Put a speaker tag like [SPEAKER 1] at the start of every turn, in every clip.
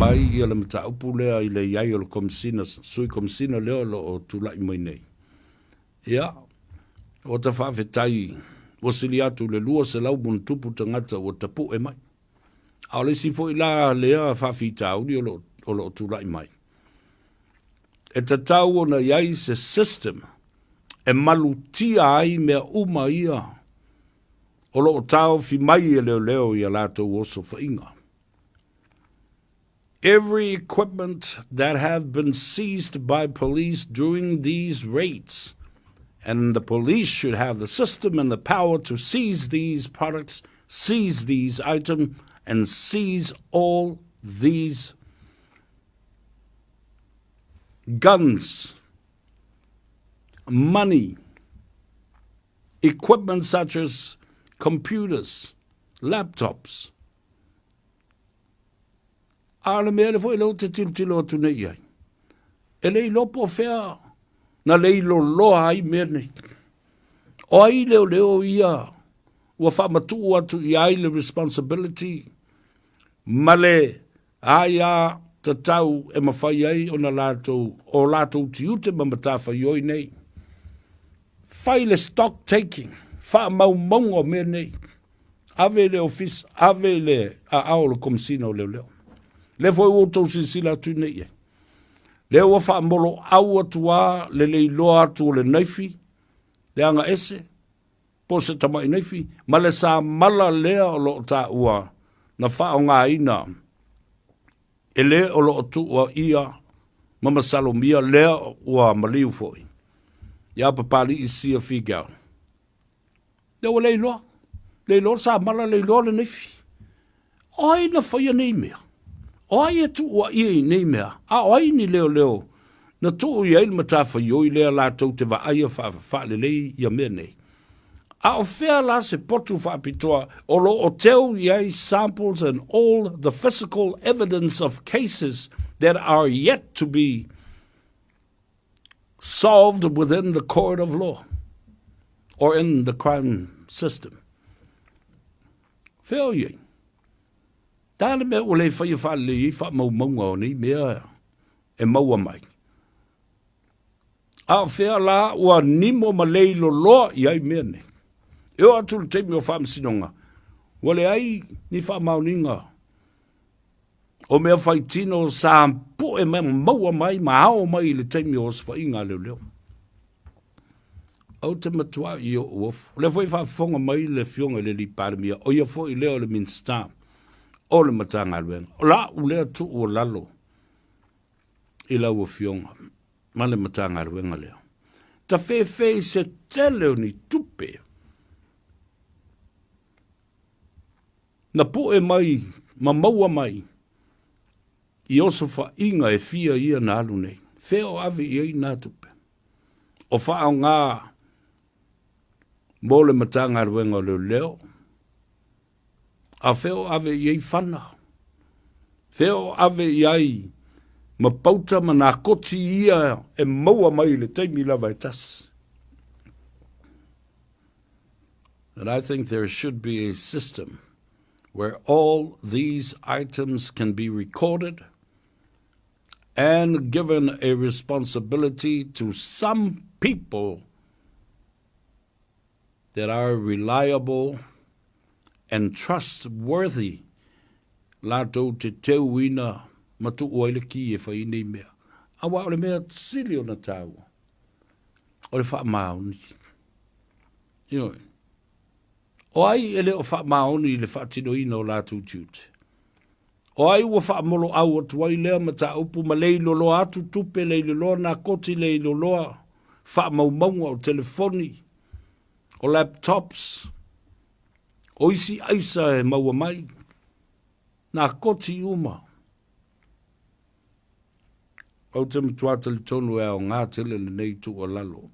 [SPEAKER 1] malamalama ai ia le mataupu lea i le i ai o le Komesina, Sui Komesina lea o lo o tulai mai nei. Ia, ua ta faafetai ua sili atu i le 200 ma ona tupu tagata ua tapue mai. A o le isi foi la lea faafitauli o lo o lo o tulai mai, e tatau ona i ai se system e malutia ai mea uma ia o lo o taofi mai e leoleo i a latou osofaiga. Every equipment that have been seized by police during these raids, and the police should have the system and the power to seize these products, seize these items, and seize all these guns, money, equipment such as computers, laptops. A o le mea lea foi lea ou te tilotilo atu nei i ai, e le iloa po o fea na leiloloa ai mea nei. O ai leoleo ia ua faamatuu atu i ai le responsibility ma le aia tatau e mafai ai ona latou, o latou tiute ma matafaioi nei. Fai le stock taking, faamaumauga o mea nei. Ave i le ofisa, ave i le aao o le Komesina o Leoleo. Lea foi ua outou silasila atu nei i ai. Lea ua faamoloau atu lava le leiloa atu o le naifi, le aga ese, po o se tamai naifi, ma le samala lea o lo o taua na faaaogaina e le o lo o tuuaia ma masalomia lea ua maliu foi iā Papali'i Sia Figau. Lea ua leiloa, leiloa le samala, leiloa le naifi. O ai na faia nei mea? O ai e tuuaia i nei mea? A o ai ni leoleo na tuu i ai le matafaioi lea latou te vaaia faalelei ia mea nei? A o fea la se potu faapitoa o lo o teu i ai samples and all the physical evidence of cases that are yet to be solved within the court of law or in the crime system? Fea o i ai? Tā le mea ua le faia faalelei ai faamaumauga o nei mea e maua mai. A o fea la ua nimo ma leiloloa i ai mea nei? E oo atu i le taimi o faamasinoga, ua leai ni faamaoniga o mea faitino sa poe mai ma maua mai ma ao mai i le taimi o osofaiga a leoleo. Ou te matua i ou ofo. O lea foi e faafofoga mai le Afioga i le Alii Palemia, o ia foi lea o le Minisita o le Matagaluega. O la'u lea tuualalo i lau Afioga ma le Matagaluega lea. Tafefe i se tele o ni tupe na poe mai ma maua mai i osofaiga e fia ia na alu nei. Fea o ave i ai nā tupe? O faaaoga mo le Matagaluega o Leoleo, a fea o ave i ai fana? Fea o ave i ai ma pauta ma nā koti ia e maua mai i le taimi lava e tasi? And I think there should be a system where all these items can be recorded and given a responsibility to some people that are reliable and trustworthy latou te teuina ma tuu ai le ki e fai nei mea. Aua o le mea sili ona tāua, o le faamaoni. Ioe. O ai e le o faamaoni i le faatinoina o latou tiute? O ai ua faamoloau atu ai lea mataupu ma leiloloa atu tupe, leiloloa nā koti, leiloloa faamaumauga o telefoni, o laptops, o isi aisa e maua mai, nā koti uma. Ou te matua talitonu e aoga tele lenei tuualalo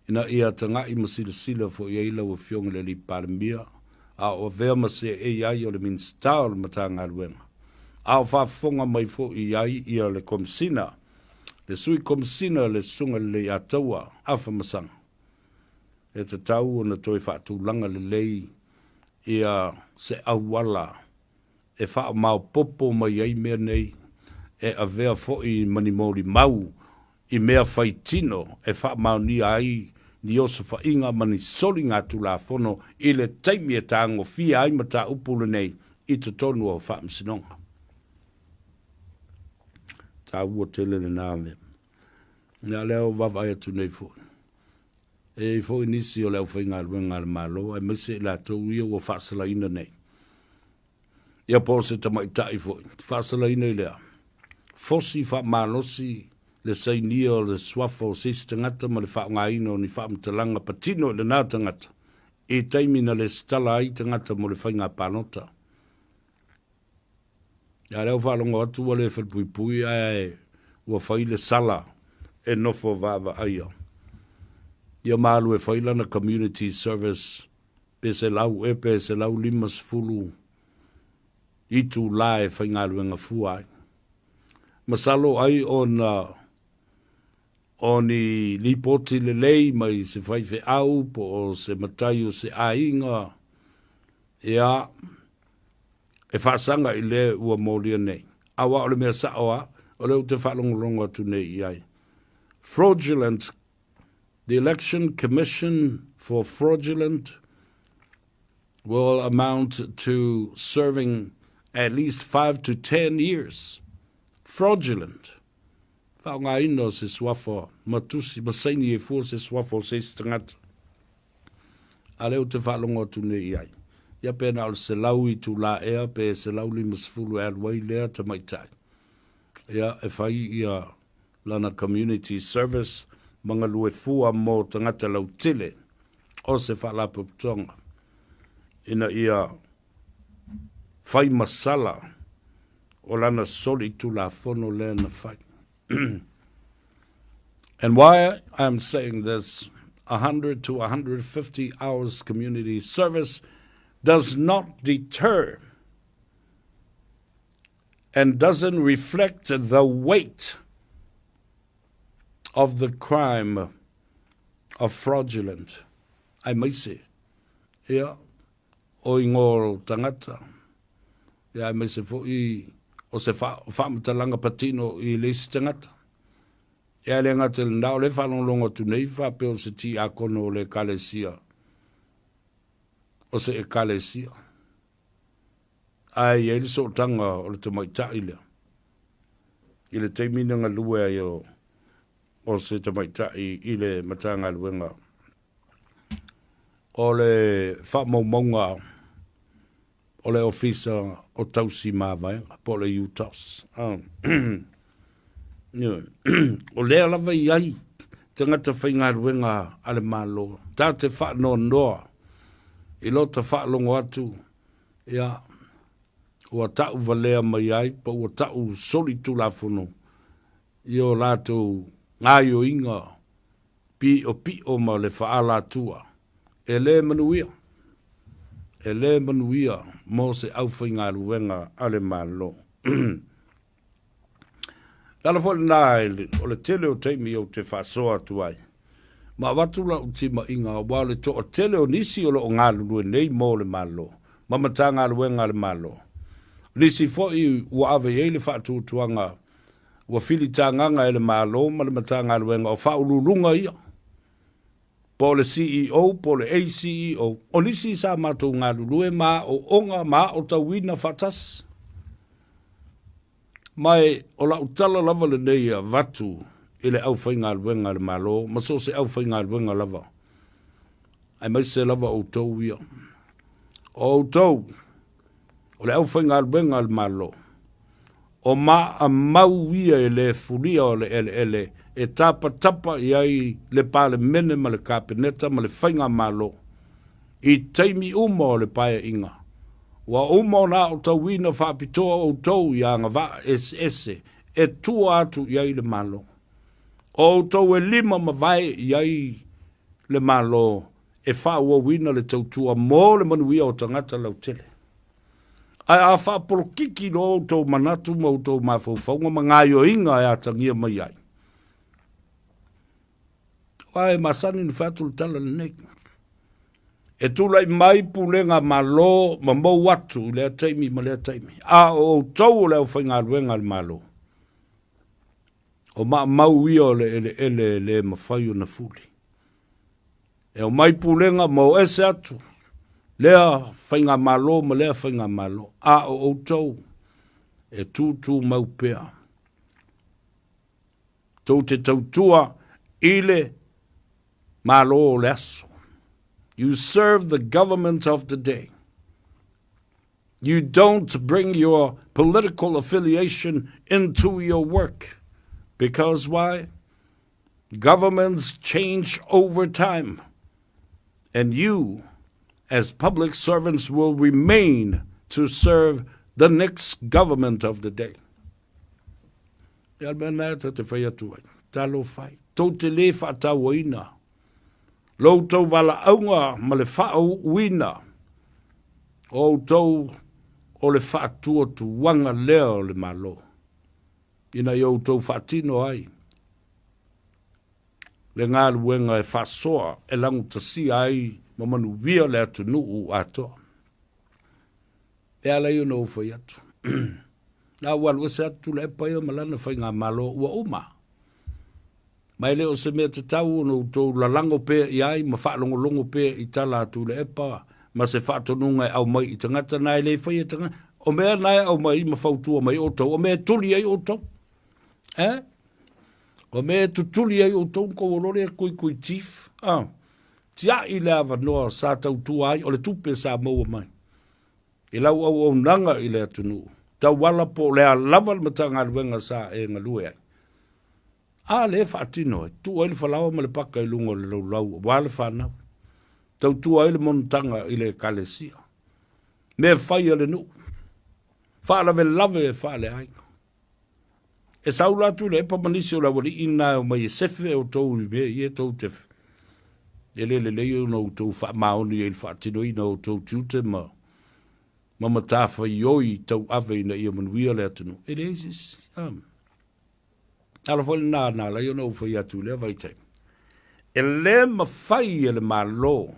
[SPEAKER 1] ina ia taga'i ma silasila foi ai lau Afioga i le Alii Palemia, a o avea ma seei ai o le Minisita o le Matagaluega, a o faafofoga mai foi i ai ia le Komesina, le Sui Komesina le Susuga i le Leiataua Afa Masaga. E tatau ona toe faatulaga lelei ia se auala. e faamaopoopo mai ai mea nei, e avea foi ma ni molimau i mea faitino e faamaonia ai ni osofaiga ma ni soligatulafono i le taimi e tagofia ai mataupu lenei i totonu o Faamasinoga. Taua tele lena mea. Ia lea ua vaavaai atu nei foi. E i ai foi nisi o le aufaigaluega a le Malo aemaise i latou ia ua faasalaina nei. Ia po o se tamaitai foi, faasalaina i lea. Fosi faamalosi le sainia o le suafa o se isi tagata ma le faaaogaina o ni faamatalaga patino i lena tagata i taimi na lesitala ai tagata mo le faiga palota. A lea ua faalogo atu ua le falepuipui ae ua fai le sala e nofo vaavaaia. Ia ma alu e fai lana community service pe 100 ea pe 150 itula e faigaluega fua ai. Masalo ai ona o ni lipoti lelei mai se faifeau po o se matai o se aiga, ia, e faasaga i le ua molia nei. Aua o le mea sao lava, o lea ou te faalogologo atu nei i ai. Fraudulent, the Election Commission for fraudulent will amount to serving at least 5 to 10 years. Fraudulent. Faaaogaina o se suafa ma tusi ma saini e fua se suafa o se isi tagata. A lea ou te faalogo atu nei i ai. Ia pe na o le 100 itulā ea pe 150 e alu ai lea tamaitai. Ia e fai ia lana community service ma galue fua mo tagata lautele o se faalapotopotoga ina ia fai masala o lana solitulafono lea na fai. And why I'm saying this, 100 to 150 hours community service does not deter and doesn't reflect the weight of the crime of fraudulent. Aemaise, ia, o ingoa o tagata, ia aemaise foi o se faamatalaga patino i le isi tagata. Ia e le gata i lena, o lea e faalogologo atu nei faapea o se tiakono o le ekalesia, o se ekalesia. Ae i ai le sootaga o le tamaitai lea i le taimi na galue ai o, o se tamaitai i le Matagaluega o le faamaumauga o le Ofisa o Tausi Mavaega po o le UTOS. O lea lava e i ai tagata faigaluega a le Malo ta te faanoanoa i lota faalogo atu ia ua tau valea mai ai po ua tau solitulafono i o latou gaoioiga piʻopiʻo ma le faaalatua, e le manuia, e le manuia mo se aufaigaluega a le Malo. Le ala foi lena o le tele o taimi ou te faasoa atu ai, ma avatu lau timaiga aua o le toatele o nisi o lo o galulue nei mo le Malo ma Matagaluega a le Malo. O nisi foi ua ave i ai le faatuatuaga Ua filitagaga e le Malo ma le Matagaluega o Faauluuluga ia, po o le CEO po o le ACEO, o nisi sa matou galulue ma aooga ma aotauina faatasi. Ma e o lau tala lava lenei e avatu i le aufaigaluega a le Malo ma so o se aufaigaluega lava, aemaise lava outou ia. O outou, o le aufaigaluega a le Malo, o maamau ia e le fulia o le eleele e tapatapa i ai le Palemene ma le Kapeneta ma le Faigamalo i taimi uma o le Paeaiga. Ua uma ona aotauina faapitoa outou i agavaa eseese e tua atu i ai le Malo. O outou e lima mavae i ai le Malo e faaauauina le tautua mo le manuia o tagata lautele. Ae a faapolokiki loa outou manatu ma outou mafaufauga ma gaoioiga e atagia mai ai, aua e masani ona fai atu le tala lenei. E tulai mai pulega Malo ma mou atu i lea taimi ma lea taimi, a o outou o le aufaigaluega a le Malo, o maamau ia o le eleele e le mafai ona fuli. E omai pulega ma o ese atu lea faigamalo ma lea faigamalo, a o outou e tutumau pea. Tou te tautua i le Malo o le aso. You serve the government of the day. You don't bring your political affiliation into your work. Because why? Governments change over time. And you, as public servants, will remain to serve the next government of the day. Ia le mea lena ta te fai atu ai. Talofa e, tou te lē faatauaina lo outou valaauga ma le faauuina o outou o le faatuatuaga lea o le Malo, ina ia outou faatino ai le galuega e faasoa e lagutasia ai ma manuia le atunuu atoa. E ala ai ona ou fai atu. Na ua alu ese atu Tuilaepa ia ma lana faigamalo ua uma. Ma e le o se mea tatau ona outou lalago pea i ai ma faalogologo pea i tala a Tuilaepa ma se faatonuga e aumai i tagata na e le faia tagata. O mea na e aumai ma fautua mai outou, o mea e tuli ai outou. Eh? O mea e tutuli ai outou na tou olole e kuikui chief. Ah. Tiai le avanoa sa tautua ai, o le tupe sa maua mai. I lau auaunaga i le atunuu, tauala po o le a lava le Matagaluega sa e galue ai. A lea e faatino ai, tuu ai le falaoa ma le paka i luga o le laulau aua le fanau, tautua ai le monotaga i le Ekalesia, mea fai a le nuu, faalavelave faaleaiga. E sau la Tuilaepa ma nisi o le aualii na e omai e sefe outou i mea ia tou te e le lelei ona outou faamaoni ai i le faatinoina o outou tiute ma ma matafaioi tauave ina ia manuia le atunuu. E leai se isi. Tala foi lena na ala ai ona ou fai atu i lea vaitaimi. E le mafai e le Malo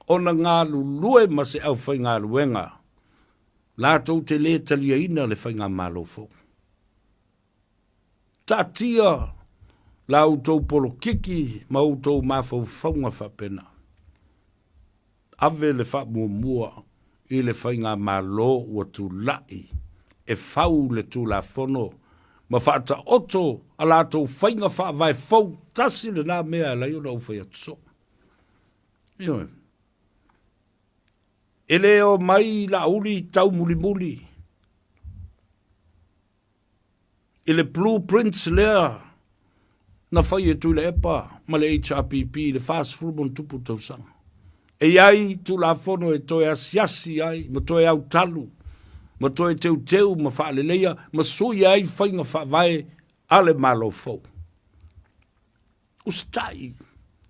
[SPEAKER 1] ona galulue ma se aufaigaluega latou te lē taliaina le faigamalo fou. Taatia la outou polokiki ma outou mafaufauga faapena. Ave le faamuamua i le faigamalo ua tulai e fau le Tulafono ma faataoto a latou faiga faavae fou, tasi lena mea e ala ai ona ou fai atu soo. Ioe. E le o mai Laauli taumulimuli i le blue prints lea na fai e Tuilaepa ma le HRPP i le 40 ma tausaga. E i ai Tulafono e toe asiasi ai ma toe autalu ma toe teuteu ma faaleleia ma suia ai faiga faavae a le Malo fou. Usitai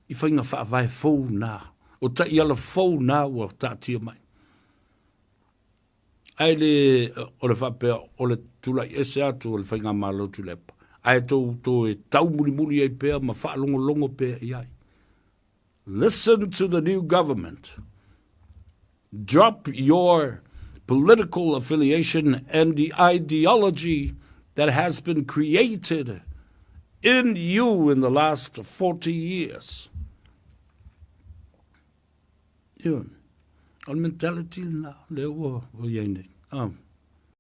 [SPEAKER 1] i faiga faavae fou na, o taiala fou na ua taatia mai. Ae le o le faapea o le tulai ese atu o le faigamalo Tuilaepa, ae tou toe taumulimuli ai pea ma faalogologo pea i ai. Listen to the new government. Drop your political affiliation and the ideology that has been created in you in the last 40 years. Ioe. O le mentality lena, lea ua i ai nei. Ah.